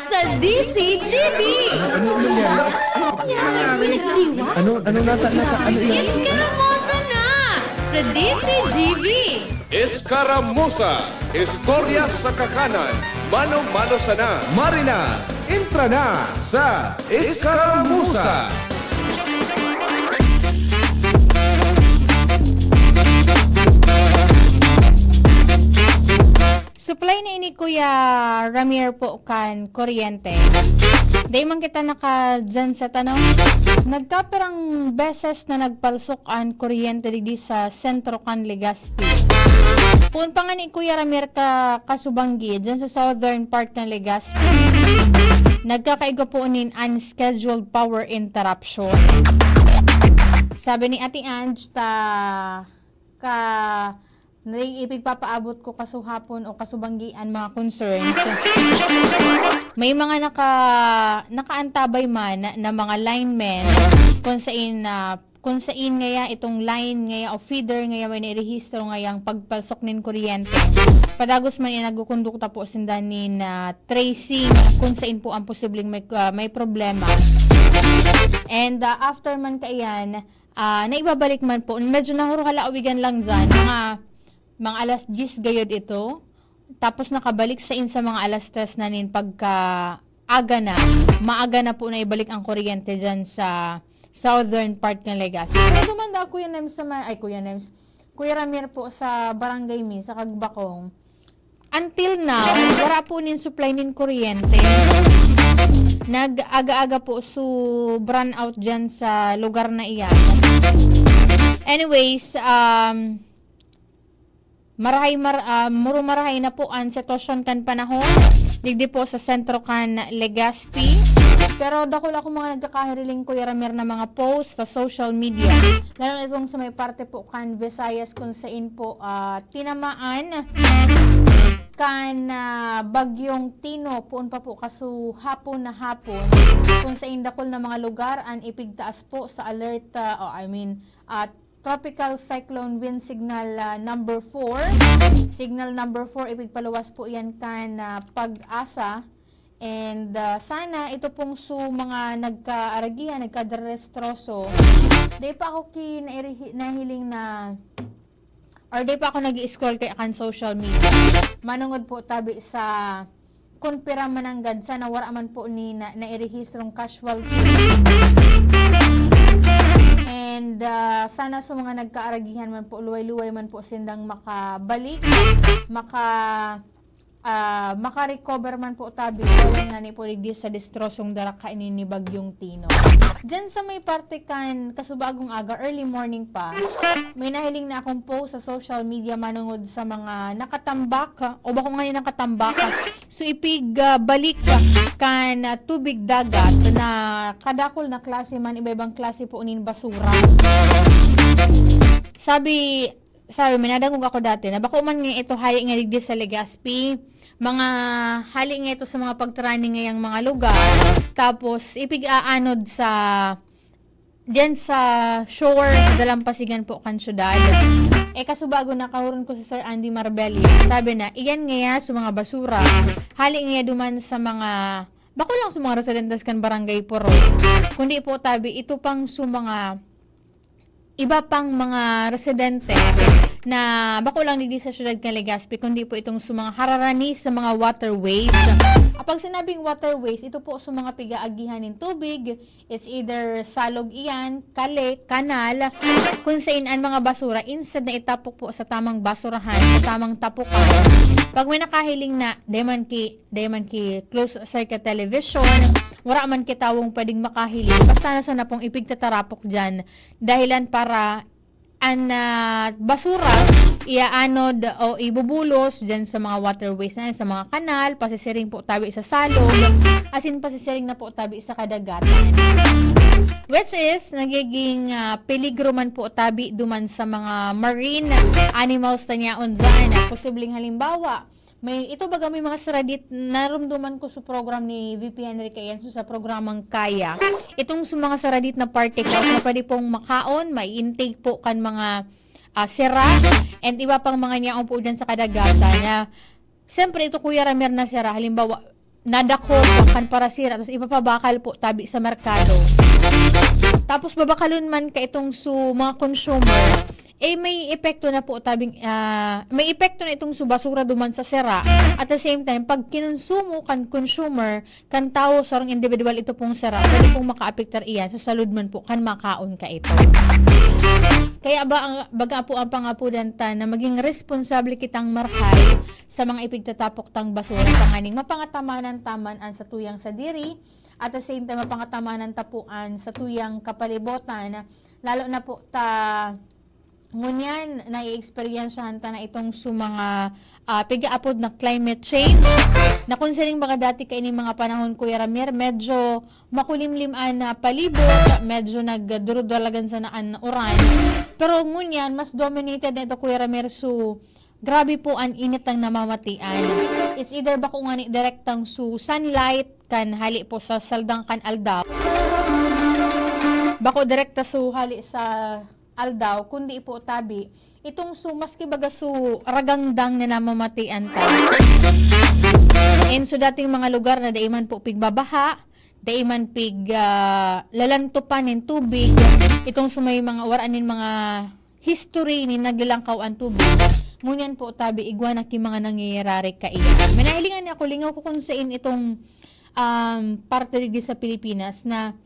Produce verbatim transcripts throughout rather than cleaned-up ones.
Sa D C G B. Ano, ano nangyari? Ano, ano nata-, nata-, ano yan? Iskaramosa na sa D C G B. Iskaramosa, istorya sa kakanan, mano-mano sana. Marina, entra na sa Iskaramosa. Supply na ini, Kuya Ramir, po kan kuryente. Dai man kita naka dyan sa tanong. Nagkapirang beses na nagpalsok an kuryente digdi sa sentro kan Legazpi. Poon pa ngani, Kuya Ramir, ka kasubanggi, dyan sa southern part kan Legazpi, nagkakaigwa po nin unscheduled power interruption. Sabi ni Ate Ange, ta ka naiipigpapaabot ko kasuhapon o kasubanggian mga concerns. May mga naka-, nakaantabay man na, na mga linemen kung sain na, kung sain ngaya itong line ngaya o feeder ngaya may nairehistro ngayang pagpalsok nin kuryente. Padagos man yan, nagkukondukta po sinda nin, ah, tracing kung sain po ang posibleng may, ah, may problema. And, ah, after man kaiyan, ah, naibabalik man po. Medyo nahurhalawigan lang dyan. Mga, mga alas diyes gayod ito. Tapos nakabalik sain sa mga alas tres na nin pagka-aga na. Maaga na po na ibalik ang kuryente dyan sa southern part ng Legazpi. Pero dumanda, Kuya Nems, sa ma-, ay, Kuya Nems, Kuya Ramir po, sa barangay mi, sa Kagbakong. Until now, wala po nin supply nin kuryente. Nag-aga-aga po su brownout dyan sa lugar na iyan. Anyways, um, marahay mar-, ah, muro marahay na po ang sitwasyon kan panahon digdi po sa sentro kan Legazpi. Pero dakul akong mga nagkakahiriling, Kuya Ramir, na mga post sa social media. Lalo na itong sa may parte po kan Visayas, kung sain po, ah, tinamaan kan, ah, Bagyong Tino, poon pa po kasuhapon na hapon, kung sain dakul na mga lugar an ipigtaas po sa alert, ah, oh, I mean, ah, Tropical Cyclone Wind Signal, ah, number four. Signal number four, ipigpaluwas po yan kan, ah, Pag-asa. And, ah, sana ito pong su mga nagkaaragihan, nagkaderestroso. Di pa ako ki-, nairihi-, nahiling na, or di pa ako nag-i-scroll kay kan social media. Manungod po tabi sa kun pira mananggad, sana wala man po ni na, nairehistrong casualty. And, ah, sana sa mga nagkaaragihan man po, luway-luway man po sindang makabalik, maka, ah, maka-recover man po tabi, galing na ni po digdi sa destrosong daraka ini ni Bagyong Tino. Diyan sa may parte kan kasubagong aga, early morning pa, may nahiling na akong post sa social media manungod sa mga nakatambak, o bako nga yung nakatambak, so ipig, ah, balik kan, ah, tubig dagat na kadakul na klase man, iba-ibang klase po nin basura. Sabi, sabi, may nadangog ako dati na bako man nga ito hali nga digdi sa Legazpi, mga hali nga ito sa mga pagtrani ngayang mga lugar. Tapos, ipig-aanod sa diyan sa shore, dalampasigan po kan syudad. Eh, kasubago, nakahuron ko si Sir Andy Marbelli. Sabi na, iyan ngaya sa mga basura, hali ngaya duman sa mga, bako lang sa mga residentes kan Barangay Purok, kundi po tabi, ito pang sa mga iba pang mga residentes na bako lang digdi sa syudad kan Legazpi, kundi po itong sa mga hararani sa mga waterways. Kapag sinabing waterways, ito po sa mga pigaagihan nin tubig, it's either salog iyan, kali, kanal, kung sain an mga basura, instead na itapok po sa tamang basurahan, sa tamang tapukan. Pag may nakahiling na, dai man ki, dai man ki close circuit television, wala man ki tawong pwedeng makahiling, basta na sana pong ipigtatarapok dyan, dahilan para an, ah, basura iaanod o ibubulos dyan sa mga waterways na yan, sa mga kanal, pasisiring po tabi sa salog, asin pasisiring na po tabi sa kadagatan. Which is, nagiging, ah, peligro man po tabi duman sa mga marine animals na niyaon dyan. Posibleng halimbawa, may, ito baga may mga saradit, narumduman ko sa program ni V P Henry Cayenzo sa programang Kaya. Itong sa mga saradit na particles na pwede pong makaon, mai-intake po kan mga, ah, sira, and iba pang mga niyaon po dyan sa kadagatan na, siyempre, ito, Kuya Ramer, na sira, halimbawa, nadakop kan parasira, tapos ipapabakal po tabi sa merkado. Tapos babakalon man ka itong su mga consumer, eh, may epekto na po tabing, ah, may epekto na itong su basura duman sa sira. At the same time, pag kinonsumo kan consumer, kan tawo, sarong individual, ito pong sira, pwede pong makaapektar iyan sa salud man po kan makaon ka ito. Kaya ba ang, baga po ang pangapudan ta na maging responsable kitang marhay sa mga ipigtatapok tang basura tanganing mapangatamanan ta man an satuyang sadiri, at the same time, mapangatamanan ta po an satuyang kapalibotan, lalo na po ta ngunyan naiexperyensyahan ta na itong su mga, ah, pigaapod na climate change, na kung siring baga dati kaining mga panahon, Kuya Ramir, medyo makulimlim an, ah, palibot, medyo nagdurudalagan sana an uran. Pero ngunyan, mas dominated na ito, Kuya Ramir, su grabe po an init ang namamatian. It's either bako ngani direktang su sunlight kan hali po sa saldang kan aldaw. Bako direkta su hali sa aldaw, kundi po tabi itong su maski baga su ragangdang na namamatian ta. And su dating mga lugar na dai man po pigbabaha, dai man pig, ah, lalantopan nin tubig, itong su may mga, wara nin mga history nin naglalangkaw an tubig. Ngunyan po, tabi, igwa na ki mga nangyayari kaiyan. May nahilingan ni ako, lingaw ko kung sain itong, um, parte digdi sa Pilipinas na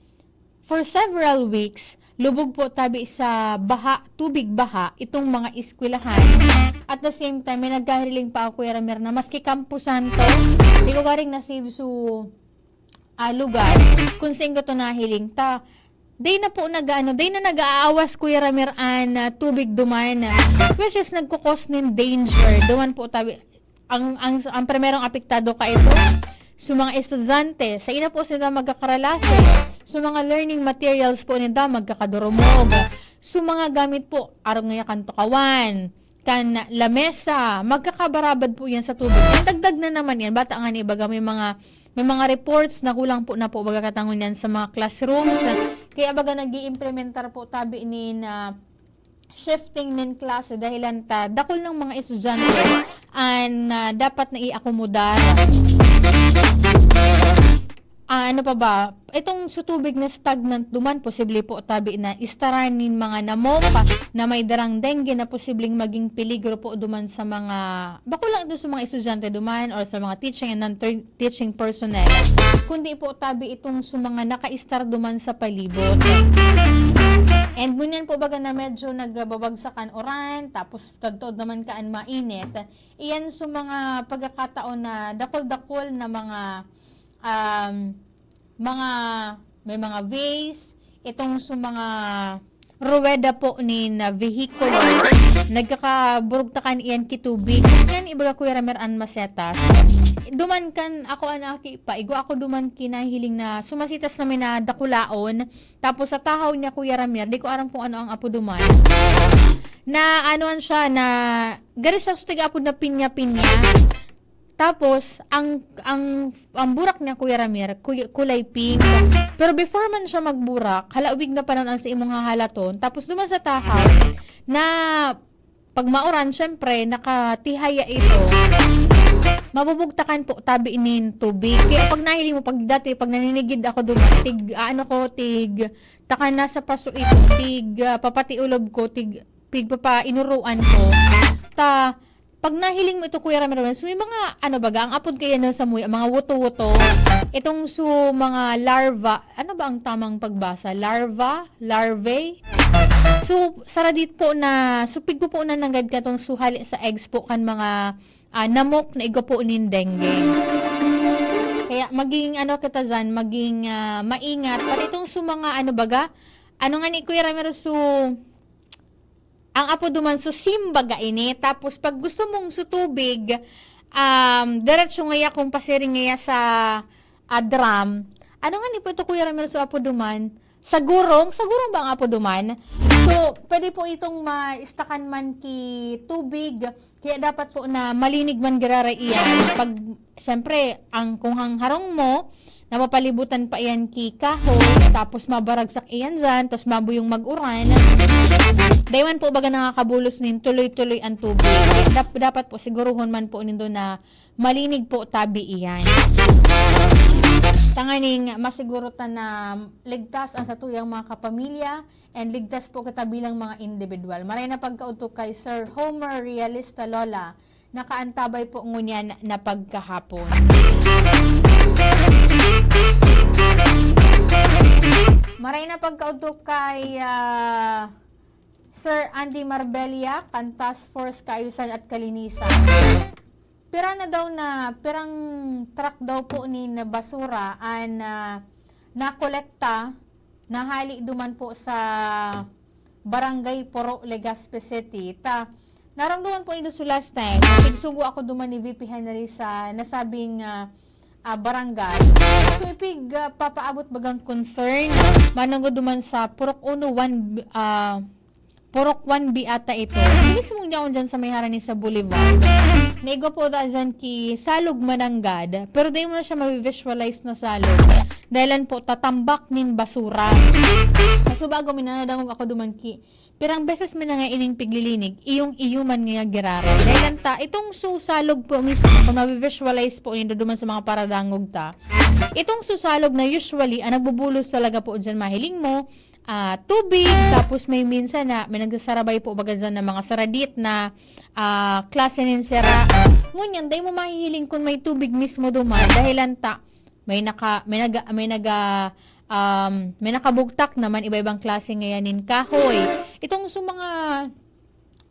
for several weeks, lubog po, tabi, sa baha, tubig baha, itong mga eskwelahan. At the same time, may nagkahiling pa ako, Kuya Ramir, na maski Campo Santo, di ko garing na-save su, ah, lugar, kung sain ko to nahiling ta. Day na po nag-ano, day na nag-aawas, Kuya Ramir, an, ah, tubig duman. Which is nagkukos nin danger. Duman po tabi, ang, ang, ang primerong apektado ka ito, su mga estudyante, sa ina po sila magkakaralase, su mga learning materials po nila magkakadurumog, su mga gamit po, arog ngaya kan tukawan, kan lamesa, magkakabarabad po yan sa tubig. Ang dagdag na naman yan, bata nga ni baga may mga, may mga reports na kulang po na po baga katangon yan sa mga classrooms. Kaya baga nag-iimplementar po tabi ni na shifting nin klase dahilan ta dakul ng mga estudyante an, ah, dapat na iakomodar. Ah, ano pa ba? Itong sa tubig na stagnant duman, posible po tabi na istaran nin mga namok na may darang dengue na posibleng maging peligro po duman sa mga, bako lang ito sa mga estudyante duman or sa mga teaching and non-teaching personnel, kundi po tabi itong sa mga nakaistar duman sa palibot. And ngunyan po baga na medyo nagbabagsak an uran, tapos tagtuod naman kaan mainit. Iyan sa mga pagkakataon na dakul-dakul na mga, um, mga, may mga vase, itong sa mga ruweda po nin, ah, vehikulo, nagkakaburugtakan iyan ki tubig. Yan, ibaga, Kuya Ramer, an masetas. Duman kan ako an aki pa, igwa ako duman ki nahihiling na su masetas na minadakulaon. Tapos sa tahaw niya, Kuya Ramer, di ko aram kung ano ang apo duman. Na anuhan siya, na gari sa su tig-apod na pinya-pinya. Tapos, ang, ang, ang burak niya, Kuya Ramir, kuy-, kulay pink. Pero before man siya magburak, halawig na panahon ang sa imong hahalaton. Tapos, duman sa tahaw, na pag mauran, syempre, nakatihaya ito. Mabubugtakan po, tabi nin tubig. Kaya pag nahiling mo, pag dati, pag naninigid ako duman, tig, ano ko, tig, takan na sa paso ito, tig, ah, papatiulob ko, tig, pigpapainuruan ko. Ta, pag nahiling mo ito, Kuya Ramir, so may mga, ano baga, ang apod kaya na sa muya, mga wuto-wuto. Itong su mga larva, ano ba ang tamang pagbasa? Larva? Larvae? So, saradit po na, supig po po na nanggad katong suhali sa eggs po kan mga, ah, namok na igwa po nin dengue. Kaya maging, ano, kita dyan, maging, ah, maingat. Pati itong su mga, ano baga, ano nga ni Kuya Ramiro, su ang apo duman, su simbaga ini. Tapos, pag gusto mong su tubig, um, diretso ngaya kung pasiring ngaya sa, ah, drum. Ano nga ni po ito, Kuya Ramiro, su apo duman? Sa gurong? Sa gurong ba ang apo duman? So, pwede po itong maistakan man ki tubig. Kaya dapat po na malinig man giraray iyan. Pag, siyempre, ang, kung ang harong mo, napapalibutan pa iyan ki kahoy, tapos mabaragsak iyan diyan, tapos mabuyong mag-uran. Dai man po baga nakakabulos nin tuloy-tuloy ang tubig. Kaya dap-, dapat po siguruhon man po nindo na malinig po tabi iyan. Tanganing masiguro ta na ligtas ang satuyang mga kapamilya and ligtas po kita bilang mga individual. Maray na pagkaudto kay Sir Homer Realista Lola, nakaantabay po ngunyan na pagkahapon. Maray na pagkaudto kay, ah, Sir Andy Marbella, kan Task Force Kaayusan at Kalinisan. Pira na daw na, pirang truck daw po nin basura an, ah, nakolekta, nahali duman po sa Barangay Poro, Legazpi City. Ta, naramdaman po nindo so last time, nagsugo ako duman ni V P Henry sa nasabing, ah, ah, barangay. So, ipig, ah, papaabot bagang concern, manungod duman sa Purok Uno, one, ah, Purok one B ata ito. Mismong yaon dyan sa may harani sa Boulevard. Naigwa po ta dyan ki Salog Mananggad, pero dai mo na siya ma-visualize na salog. Dahilan po, tatambak nin basura. Kaso bago, minanadangog ako duman ki, pirang beses mi na nga ining piglilinig, iyong-iyo man nga giraray. Dahilan ta, itong susalog po mismo, kung ma-visualize po nindo duman sa mga paradangog ta, itong susalog na usually, ang nagbubulos talaga po dyan, mahiling mo, ah, tubig, tapos may minsan na may nagsasarabay po baga dyan ng mga saradit na, ah, klase nin sira. Ngunyan, dai mo mahihiling kung may tubig mismo duman, dahilan ta, may naka-, may naga-, may naga-, um, may nakabugtak naman iba-ibang klase ngayon nin kahoy. Itong sa mga,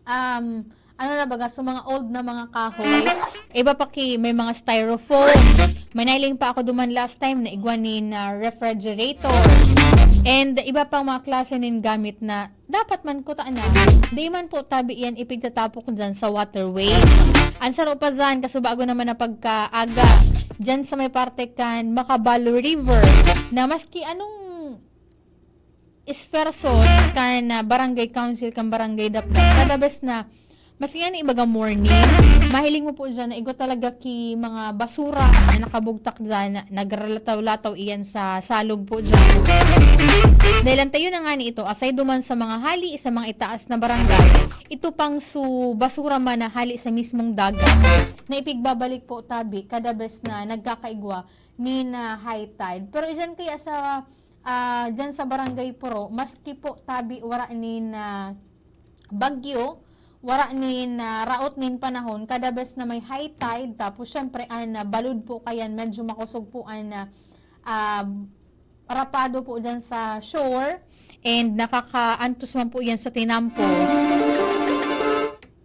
um, ano na baga, sa mga old na mga kahoy. Iba pa ki, may mga styrofoam. May nailing pa ako duman last time na igwa nin, ah, refrigerator. And iba pang mga klase nin gamit na dapat man kuta na. Di man po tabi yan ipigtatapok dyan sa waterway. Ang saro pa dyan, kasubago naman na pagkaaga, dyan sa may parte kan Macabal River, na maski anong esfuerzos kan, ah, barangay council, kan barangay Dapdap, kada bes na, maski nga ni ibaga morning, mahiling mo po dyan na igwa talaga ki mga basura na nakabugtak dyan, na nagralataw-lataw iyan sa salog po dyan. Dahil ang tayo na nga ni ito, aside duman sa mga hali sa mga itaas na barangay, ito pang su basura man na hali sa mismong dagat, na ipigbabalik po tabi, kada bes na nagkakaigwa nin, ah, high tide. Pero iyan kaya sa ah, diyan sa Barangay Puro, maski po tabi wara nin, ah, bagyo, wara nin, ah, raot nin panahon, kada bes na may high tide, tapos syempre, an, ah, balod po kayan, medyo makosog po an, ah, ah, rapado po diyan sa shore, and nakakaantos man po yan sa tinampo.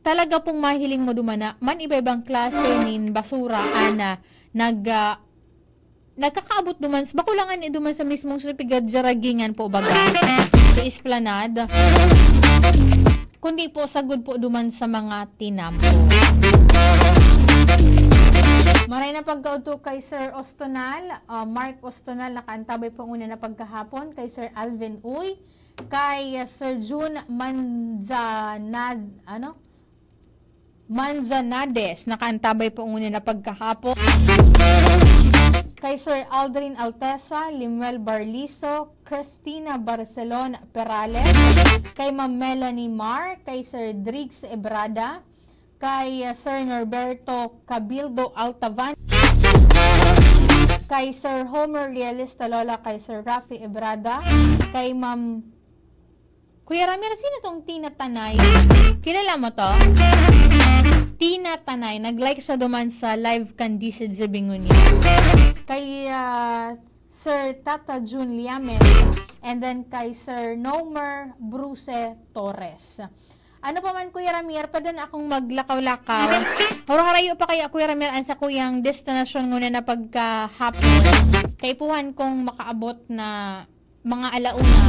Talaga pong mahiling mo duman na man iba-ibang klase nin basura, ana, nag, ah, nagkakaabot duman, bako lang ani duman sa mismong Surpigad Jaragingan po baga, sa Esplanade, kundi po sagod po duman sa mga tinampo. Maray na pagkaudto kay Sir Ostonal, ah, Mark Ostonal, nakaantabay po nguna na pagkahapon, kay Sir Alvin Uy, kay, ah, Sir Jun Manzanad-, ano? Manzanades, nakaantabay po nguna na pagkahapon. Kay Sir Aldrin Altesa, Limuel Barliso, Christina Barcelon Perales, kay Ma'am Melanie Mar, kay Sir Driggs Ebrada, kay, uh, Sir Norberto Cabildo Altavan, kay Sir Homer Realista Lola, kay Sir Rafi Ebrada, kay Ma'am Kuya Ramir, sino tong Tina Tanay? Kilala mo to? Tina Tanay, nag-like siya duman sa live kan D C J Bingunya. Kay, ah, Sir Tata Jun Liamen, and then kay Sir Nomer Bruce Torres. Ano pa man, Kuya Ramir, pwede na akong maglakaw-lakaw. Haro-harayo pa kaya, Kuya Ramir, ang sa kuyang destinasyon nguna na pagkahapon. Kaipuhan kong makaabot na mga alauna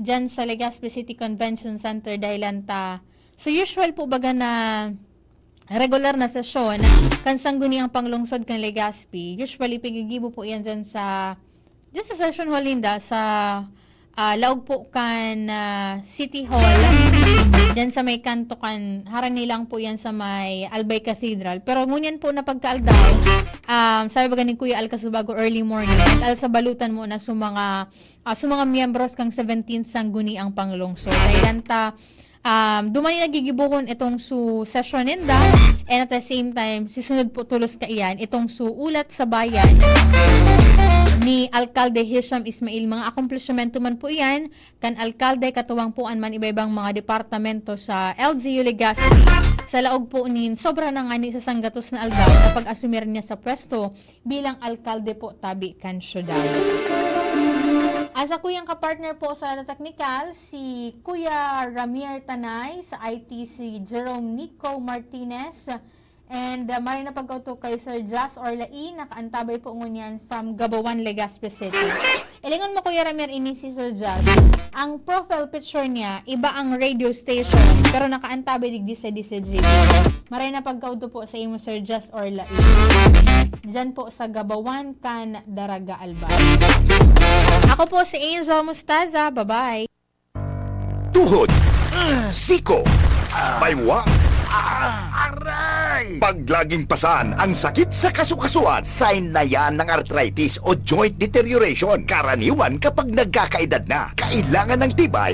dyan sa Legazpi City Convention Center dahilan ta. So, usual po baga na regular na sesyon kan Sangguniang Panglungsod kan Legazpi. Usually, pigigibo po yan dyan sa, dyan sa session hall ninda, sa, ah, laog po kan, ah, City Hall. Diyan sa may kanto kan, harani lang po yan sa may Albay Cathedral. Pero ngunyan po na pagkaaldaw, um, sabi ba ni Kuya Al Kasubago, early morning, al sa balutan mo na sa mga, ah, sa mga miyembros kang seventeenth Sangguniang Panglungsod. Dahil ta, um, duman ni nagigibuhon itong su sesyon ninda, and at the same time, sisunod po tulos kaiyan itong su ulat sa bayan ni Alkalde Hisham Ismail. Mga akomplishmento man po iyan kan alkalde, katuwang po an man iba-ibang mga departamento sa L G U Legazpi. Sa laog po nin sobra na ngani sa sanggatos na aldaw na pag-asumir niya sa pwesto bilang alkalde po tabi kan syudad. Asa kuyang kapartner po sa Lada Teknikal, si Kuya Ramir Tanay, sa I T si Jerome Nico Martinez, and, uh, maray na pagkauto kay Sir Jas Orlai, nakaantabay po ngunyan from Gabawan, Legazpi City. Ilingon mo, Kuya Ramir, ini si Sir Jas. Ang profile picture niya, iba ang radio station, pero nakaantabay digdi sa D C G. Maray na pagkauto po sa imo, Sir Jas Orlai. Diyan po sa Gabawan kan Daraga, Albay. Ako po si Angel Mustaza. Bye-bye. Tuhod, siko, baywa, aray! Pag laging pasan ang sakit sa kasukasuan, sign na yan ng arthritis o joint deterioration. Karaniwan kapag nagkakaedad na, kailangan ng tibay